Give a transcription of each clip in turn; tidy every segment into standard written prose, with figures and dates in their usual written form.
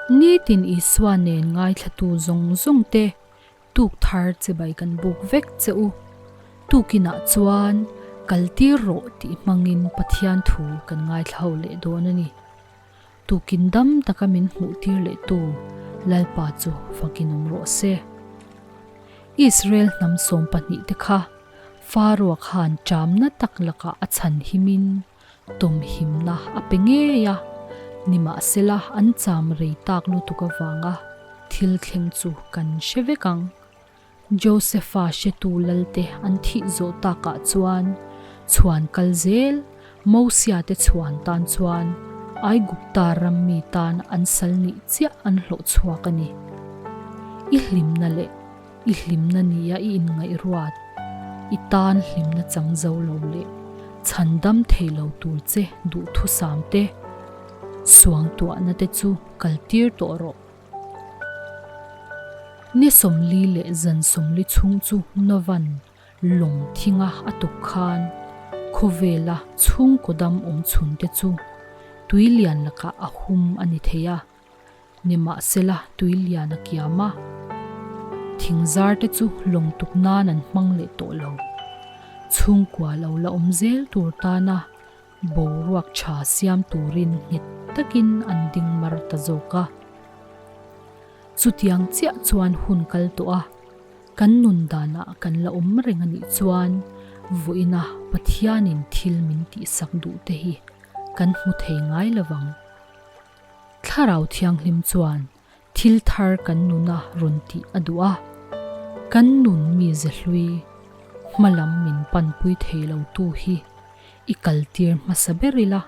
Nitin Isua nen ngaithlatu zawng zawng te tuk thar chibai kan buk vek che u. Tukinah chuan kaltir rawh tih hmangin Pathian thu kan ngaithla ho leh dawn a ni. Tukin dam taka min hmuh tir leh tu Lalpa chu fakin awm rawh se. Israel hnam 12 te kha Faroa khan ṭamna tak lakah a chhan himin tawmhimna a pe ngei a, nimahsela an cham rei tak lutuk avanga thil thleng chu kan hre vek ang. Josefa hretu lalte an thih zawh takah chuan chhuan kal zel Mosia te chhuan tan chuan Aigupta ram mi tan an sal nih chiah an hlawh chhuak a ni. I hlimna leh i hlimna nia i inngaihruat, i tan hlimna chang zo lo leh chhandam thei lo tur che duhthusam te, suangtuahna te chu kaltir tawh rawh. Ni 40 leh zan 40 chhung chu Novan lawng thinga a tuk khan khawvela chhungkaw dam awm chhun te chu tui lian lakah a hum a ni thei a, nimahsela tui lian a kiam a, thingzar te chu lawng tuk nan an hmang leh tawh lo. Chhungkua lo la awm zel tur tana Boruak tha siam turin nghet takin an ding mar ta zawk a. Chutiang chiah chuan hun kal tawh a, kan nun danah kan la awm reng a nih chuan vawiina Pathianin thil min tihsak duh te hi kan hmu thei ngai lo vang. Thlarau Thianghlim chuan thil thar kan nuna rawn tih a duh a, kan nun mi ze hlui hmalam min panpui thei lo tu hi i kaltir hmasa ber ila,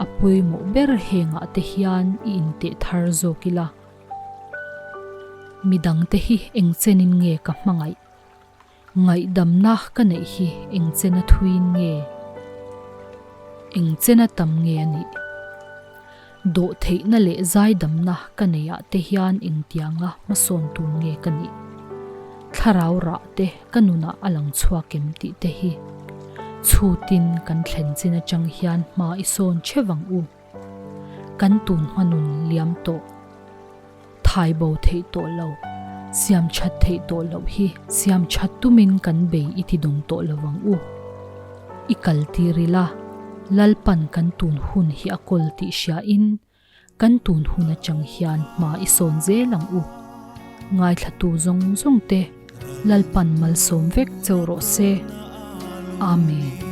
a pawimawh ber hengah te hian i inteh thar zawk ila. Midangte hi eng chenin nge ka hmangaih? Ngaihdamna ka neih hi eng chena thuin nge? Eng chena tam nge a nih? Dawhtheihna leh zaidamna ka neihah te hian engtianga hmasawn tur nge ka nih? Thlarau rah te ka nunah a lang chhuak em tih te hi chhutin kan thlen chin atang hian hma i sawn theuh ang u. Kan tun hma nun liam tawh, thai bo theih tawh lo, siam that theih tawh loh hi siam that tumin kan bei i ti dawng tawh lo ang u. I kal tir ila, Lalpan kan tun hun hi a kawl tih hriain kan tun hun atang hian hma i sawn zel ang u. Ngaithlatu zawng zawng te Lalpan malsawm vek cheu rawh se. Amen.